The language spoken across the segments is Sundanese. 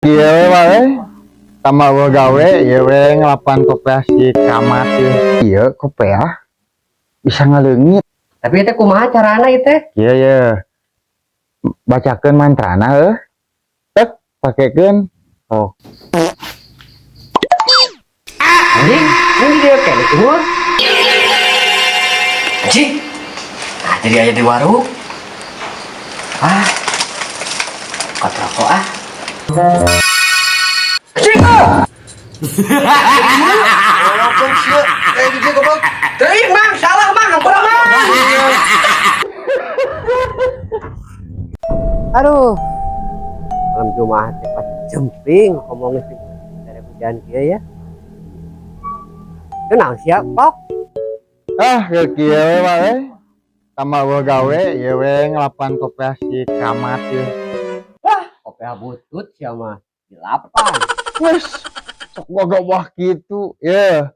Kieu wae tambah euweuh gawe ieu we ngelapan kopeah si kamat ieu. Ieu kopeah bisa ngaleungit. Tapi itu kumaha carana ieu teh? Ieu ye. Bacakeun mantrana heuh. Tek pakekeun. Oh. Anjing, ini dia kene sumur. Anjing. Nah, jadi aya di warung. Ah. Kot rokok ah. Anjing. Ah! Walaupun sia kayak gitu goblok. Teuing Mang, salah Mang, ampun Mang. Aduh. Malam Jumat teh pas jemping ngomongnya sih dari hujan kieu ya. Kenal siap, Pok? Ah, ge kieu wae. Tambah euweuh gawe ieu we ngelapan kopeah si kamat ieu. Kopi butut sia mah di lapan. Wes, sok gagabah kitu. Ye.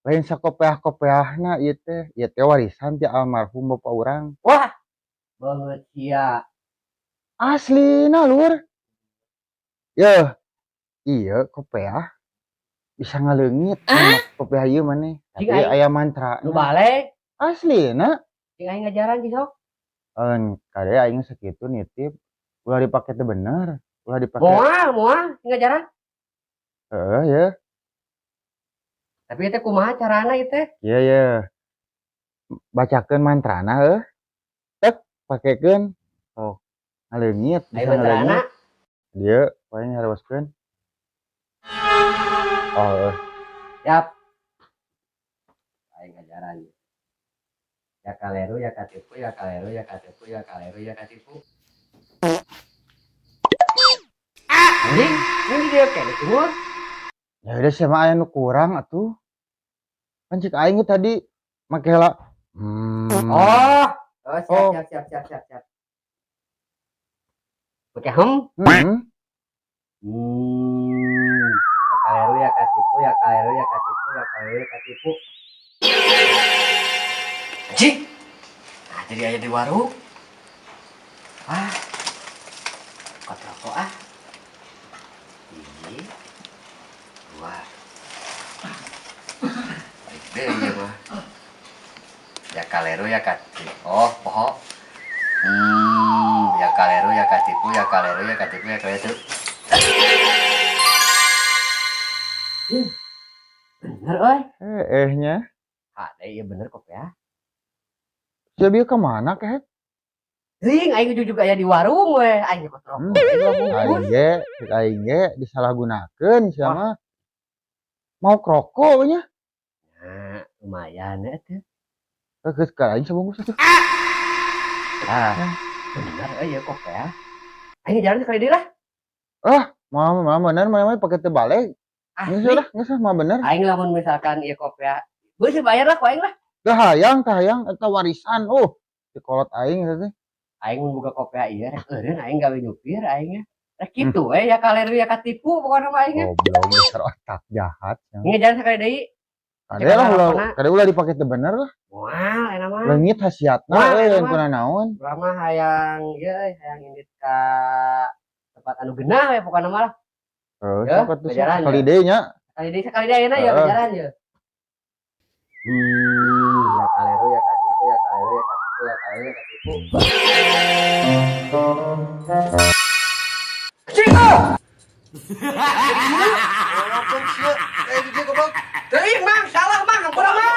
Lain sakopeah-kopeahna ieu teh warisan ti almarhum bapak urang. Wah, banget sia. Aslina lur. Ye. Ieu kopeah bisa ngaleungit kopeah ieu maneh. Tapi Cing, aing. Aya mantra. Nu balik, Aslina. Cing aing ngajaran cing sok. En kade aing sakitu nitip ulah dipake teu bener, ulah dipake. Moal, moal cing ngajaran. Heeh ye. Tapi itu kumaha carana ieu teh? Ieu ye. Bacakeun mantrana heuh. Tek pakekeun. Oh, ngaleungit Ayo bisa mantrana. Ngaleungit. Dieu paling nyarioskeun. Oh, heuh. Siap. Aing ngajaran. Ya kaleru ya katipu ya kaleru ya katipu ya kaleru ya katipu. Anjing, ini dia kene sumur. Ya udah sama aya nu kurang atuh. Kan cek aing ge tadi make heula. Oh, oh siap, Oh. siap, siap, siap, siap, siap. Pakai hem. Ya kaleru ya katipu ya kaleru ya katipu ya kaleru ya katipu. Anjing. Nah, jadi aya di warung. Ah. Kot rokok ah. Hiji. Dua. Balik deui ieu mah. Ya kaleru ya katipu. Oh, poho. Ya kaleru ya katipu ya kaleru ya katipu ya kaleru. Bener euy. Heeh nya. Ada iya bener kok ya. Sia bieu ka mana kehet? Teuing aing juga aya di warung we, aing nyokot rokok. Dua bungkus. Aing ge, cek aing ge disalahgunakeun sia mah. Mau kroko nya. Nah, lumayan ya tuh. Eh, geus ka aing sabungkus atuh. Ah, bener euy ya kok ya. Aing jalan sekali deui lah. Ah, moal mah bener maneh mah pake teu balik. Geus Asli. Lah, geus lah mah bener. Aing lamun misalkan ieu kok ya. Geus bayar lah ku aing lah. Teu hayang, teu hayang eta warisan. Oh, di kolot aing eta teh. Aing mun boga kopi ieu rek eureun aing gawe nyupir aing nya. Rek kitu we ya kaleru ya katipu pokona mah aing nya. Goblok dasar otak jahat. Ini jalan sekali deui. Kade lah ulah, Rokona. Kade ulah dipake teu bener lah. Moal eta mah. Leungit khasiatna Wah, euy eta lain mah. kuna naon. Urang mah hayang ieu euy, hayang indit ka tempat anu genah we pokona mah lah. Heuh, Ya, sok atuh sok ngajaran sekali ya. deui nya. Sekali deui ayeuna ya Heeh. ngajaran ya. Ya kaleru ya katipu ya kaleru ya katipu ya kaleru ya katipu. Cing! Walaupun sia kayak gitu goblok. Teuing Mang, salah Mang, ampun Mang.